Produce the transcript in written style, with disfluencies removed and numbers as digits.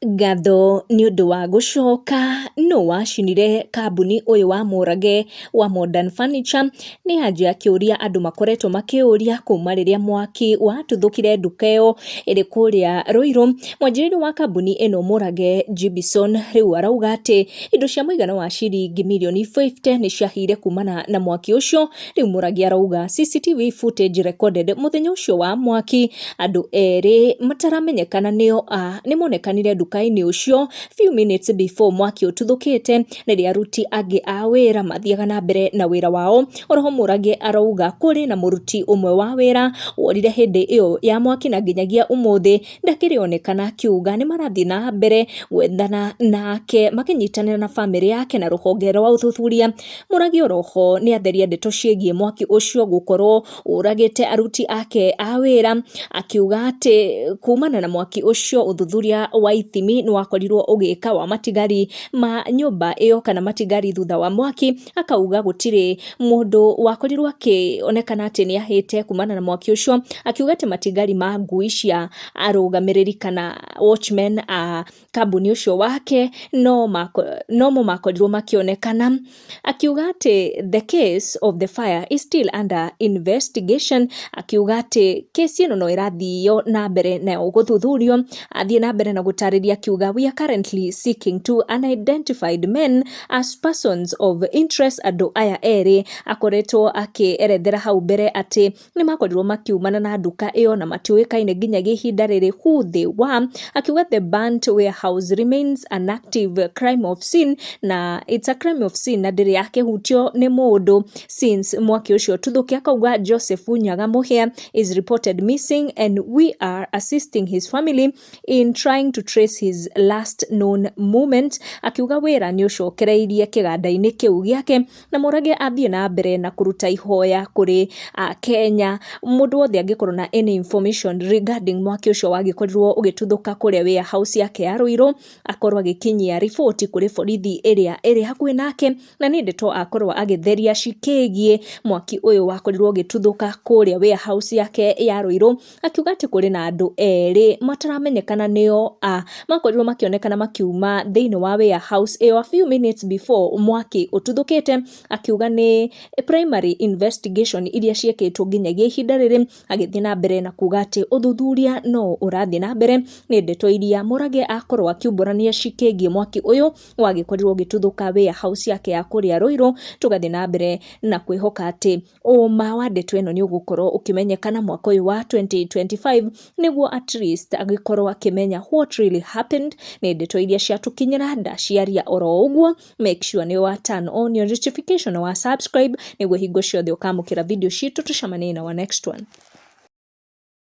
Ngatho nĩ ũndũ wa gũcoka, nũ wacinire kambuni ũyũ wa Mũrage wa Modern Furniture? Nĩ anja kĩũria andũ makoretwo makĩũria kuma rĩrĩa mwaki watuthũkire nduka ĩyo ĩrĩ kũrĩa Ruiru. Mwanjĩrĩria wa kambuni ĩno Mũrage Jibson rĩu arauga atĩ indo cia mũigana wa ciringi mirioni 50 nĩ ciahĩire kumana na mwaki ũcio. Rĩu Mũrage arauga CCTV footage recorded mũthenya ũcio wa mwaki andũ erĩ mataramenyekana nĩo a nĩ monekanire nduka-inĩ ũcio few minutes before mwaki ũtuthũkĩte, rĩrĩa aruti angĩ a wĩra mathiaga na mbere na wĩra wao. Oroho Mũrage arauga kũrĩ na mũruti ũmwe wa wĩra worire hĩndĩ ĩyo ya mwaki na nginyagia ũmũthĩ ndakĩrĩ onekana, akiuga nĩ marathiĩ na mbere gwethana nake makĩnyitanĩra na bamĩrĩ yake na rũhonge rwa ũthuthuria. Mũrage oroho nĩ atheria ndeto ciĩgiĩ mwaki ũcio gũkorwo ũragĩte aruti ake a wĩra, akiuga atĩ kumana na mwaki ũcio ũthuthuria wa ithimi nĩ wakorirwo ũgĩka wa matigari ma nyũmba ĩyo kana matigari thutha wa mwaki. Akauga gũtirĩ mũndũ wakorirwo akĩonekana atĩ nĩ ahĩte kumana na mwaki ũcio, akiuga atĩ matigari ma ngui cia arũgamĩrĩri kana watchmen a kambuni ũcio wake no mo makorirwo makĩonekana, akiuga atĩ the case of the fire is still under investigation, akiuga atĩ kesi ĩno no ĩrathio na mbere na gũthuthurio. Athiĩ na mbere na gũtarĩria akiuga, "We are currently seeking two unidentified men as persons of interest." Andũ aya erĩ akoretwo akĩerethera hau mbere atĩ nĩ makorirwo makiumana na nduka ĩyo na matiũĩkaine nginyagia ihinda rĩrĩ who they were. Akiuga the burnt warehouse remains an active crime of scene, na it's a crime of scene na ndĩrĩ yakĩhutio nĩ mũndũ since mwaki ũcio ũtuthũke. Akauga Joseph Nyaga Mũhĩa is reported missing and we are assisting his family in trying to trace his last known movement. Akiuga wĩra nĩ ũcokereirie kĩganda-inĩ kĩu gĩake, na Mũrage athiĩ na mbere na kũruta ihoya kũrĩ Kenya, mũndũ wothe angĩkorwo na any information regarding mwaki ũcio wagĩkorirwo ũgĩtuthũka kũrĩa warehouse yake ya Ruiru, akorwo agĩkinyia riboti kũrĩ borithi ĩrĩa ĩrĩ hakuhĩ nake. Na nĩ ndeto akorwo agĩtheria cikĩgiĩ mwaki ũyũ wakorirwo ũgĩtuthũka kũrĩa warehouse yake ya Ruiru, akiuga atĩ kũrĩ na andũ erĩ mataramenyekana nĩo a makorirwo makĩonekana makiuma thĩinĩ wa warehouse ĩyo a few minutes before mwaki ũtuthũkĩte. Akiuga nĩ primary investigation iria ciĩkĩtwo nginyagia ihinda rĩrĩ, agĩthiĩ na mbere na kuga atĩ ũthuthuria no ũrathiĩ na mbere. Nĩ ndeto iria Mũrage akorwo akiumbũrania cikĩgiĩ mwaki ũyũ wagĩkorirwo ũgĩtuthũka warehouse yake ya kũrĩa Ruiru. Tũgathiĩ na mbere na kwĩhoka atĩ ũma wa ndeto ĩno nĩ ũgũkorwo ũkĩmenyekana mwaka ũyũ wa 2025, nĩguo at least agĩkorwo akĩmenya what really happened. Nĩ ndeto iria ciatũkinyĩra ndaciaria oro ũguo. Make sure nĩ wa turn on your notification na wa subscribe nĩguo hingo ciothe ũkamũkĩra video citũ. Tũcemanie na wa next one.